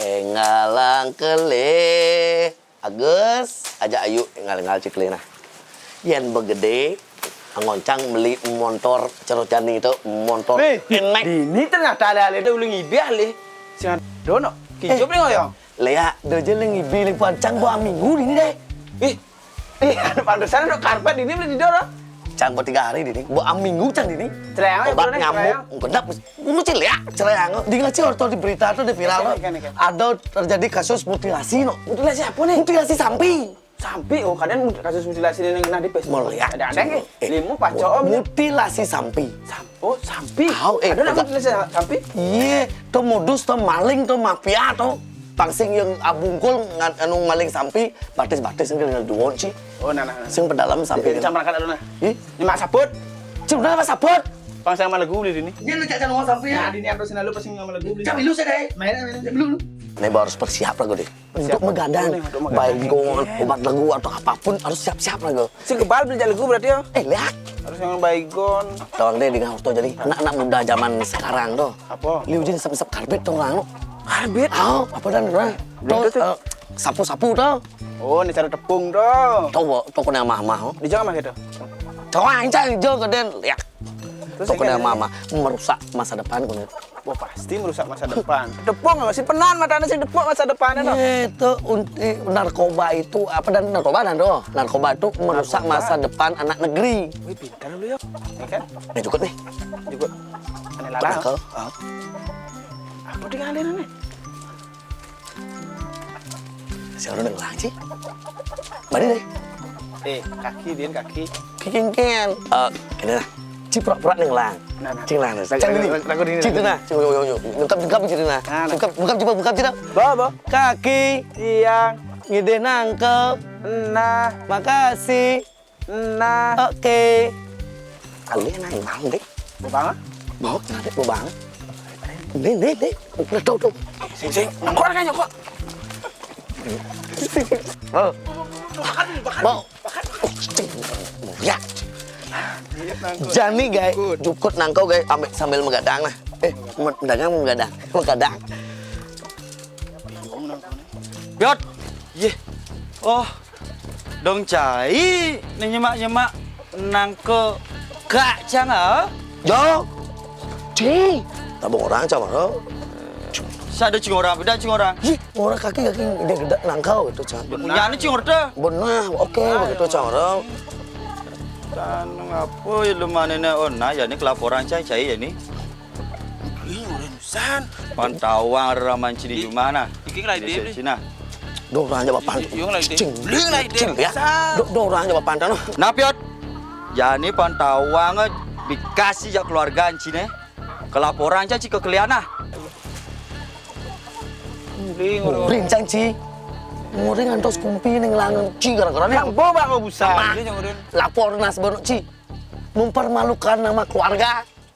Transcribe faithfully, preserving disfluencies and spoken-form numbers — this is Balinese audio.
Énggalang kelih. Agus, ajak ayu énggal-énggal ciklih nah. Yén begedé, ngoncang meli montor cerocan itu, montor Nih, enek. Dini ternyata alih-alih uling ibih alih. Sing dono, kicup nih ngoyong. Léak, dojo lé ngibi lé pancang bo aminggu dini deh. Ih, ih, ada pantesan ada karpet dini beli tidur. Cang bo tiga hari dini, bo aminggu cang dini. Celéang, obat nyamuk, genep. Unu ciléak, celéang. Dingin sih orto di berita tuh, di viral tuh. Ada terjadi kasus mutilasi no. Mutilasi apa nih? Mutilasi sampi. Sampi, oh kadang kasus mutilasi ini nah di Facebook. Ada ada nih. Limu paco. Mutilasi sampi. Oh, sampi. Tahu, eh, ada nama tulisan sampi? Iya, to modus, to maling, to mafia, to. Pang sing yang abungkul ngan anu maling sampi, batis-batis nggak dengan duon sih. Oh, nah, nah, nah. Sing pedalam sampi. Ini camarakan anu nah. Ih, ini mak saput. Cuma apa saput? Pang saya malah guli ini. Dia lu caca ngomong sampi ya. Nah, ini anu sinalu pasti nggak malah guli. Cami lu sih deh. Main, main, main dulu. Ini baru harus bersiap lah gue deh. Untuk megadang, baygon, obat legu atau apapun harus siap-siap lah gue. Si kebal beli jalegu berarti ya? Eh, lihat. Harus yang baygon. Tolong deh, dengan waktu jadi anak-anak muda zaman sekarang tuh. Apa? Liu jin sep-sep karbit tuh orang. Karbit? Oh, apa dan orang? Tuh, eh, sapu-sapu tuh. Oh, ini cara tepung tuh. Tuh, tuh kena mah-mah. Di jangan mah gitu. Coba aja hijau ke den, lihat. Tuh kena mah-mah, merusak masa depan kau. Wah, pasti merusak masa depan. Tepung, si penan matanya si tepung masa depannya no. Itu narkoba itu apa dan narkoba dan tuh? Narkoba itu merusak masa depan anak negeri. Wih, pintar lu ya. Ya kan? Ini cukup nih. Cukup. Aneh lalang. Aku tinggalin nih. Siapa nang lang sih? Mari deh. Eh, kaki, Din, kaki. Kiki ken. Eh, ini lah. Ci pura-pura nang lang. Nah, nah. Cing lang. Cang ini. Lagu ini. Cing nah. Cing yo yo yo. Bengkap bengkap cing nah. Bengkap bengkap coba bengkap cing. Bawa, bawa. Kaki. Tiang. Ngidih nangkep. Nah. Makasih. Nah. Oke. Kali nang lang deh. Bobang? Bawa ngadep bobang. Nih nih nih. Udah tuh tuh. Sing sing. Nyokok kan nyokok. Oh. Mau. Ya. Jani gai, jukut nangkau gai, ambek sambil megadang lah. Eh, dagang megadang, megadang. Piot. Yeh. Oh. Dong cai, ni nyemak-nyemak nangkau kak cang ah. Yo. Ci. Tabung orang cang mana? Sada cing orang, beda cing orang. Ih, orang kaki-kaki gede-gede nangkau gitu, Cang. Punya ni cing orang. Benar, oke, begitu, Cang orang. Kan apa ya lu mana ni? Oh, nah, ya ni kelaporan cai, cai ya ni. Ih, orang san. Pantawang ramancini di mana? Iki ngelai di Cina. Doh orang aja bapan. Cing. Beli ngelai di. Cing ya. Doh orang aja bapan. Nah, Piot. Ya ni pantawang dikasih jak keluarga Cina. Kelaporan cai ke keliana. Muring cang ci. Muring antos kumpi ning langen ci gara-gara ni. Yang bo bang busa. Lapor nas bono ci. Mempermalukan nama keluarga.